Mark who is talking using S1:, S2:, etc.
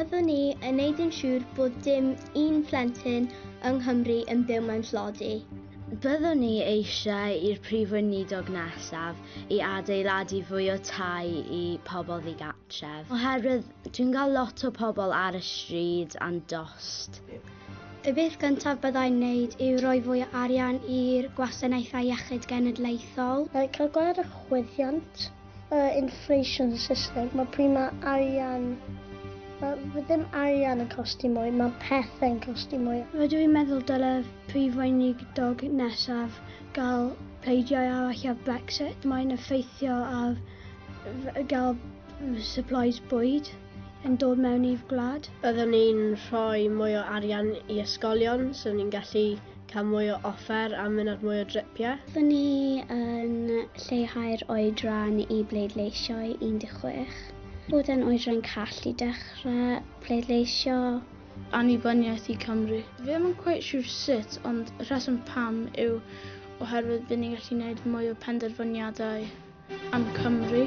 S1: Byddwn ni yn neud yn siŵr bod dim un plentyn yng Nghymru yn byw mewn tlodi.
S2: Byddwn ni eisiau i'r Prif Weinidog nesaf i adeiladu fwy o tai i pobl ddigartref. Oherwydd dwi'n cael lot o pobl ar y stryd a'n dost.
S3: Y beth gyntaf byddai'n wneud yw rhoi fwy o arian i'r gwasanaethau iechyd genedlaethol.
S4: Like, cael gwared y chwyddiant, y inflation system. Mae pryd mae arian. Mae ddim arian yn costi mwy, mae pethau'n costi mwy.
S3: Rydw i'n meddwl dyle Prif Weinidog nesaf gael pleidiau arall ar Brexit. Mae'n effeithio ar gael supplies bwyd yn dod mewn i'r gwlad.
S5: Byddwn ni'n rhoi mwy o arian i ysgolion, so ni'n gallu cael mwy o offer a mynd ar mwy o dripiau.
S1: Byddwn ni yn lleihau'r oedran i bleidleisio i 16. Bod yn oedran call i dechrau pleidleisio.
S6: Annibyniaeth i Cymru. Fi ddim yn quite siŵr sut, ond y rheswm pam yw oherwydd bydd ni'n gallu gwneud mwy o penderfyniadau am Cymru.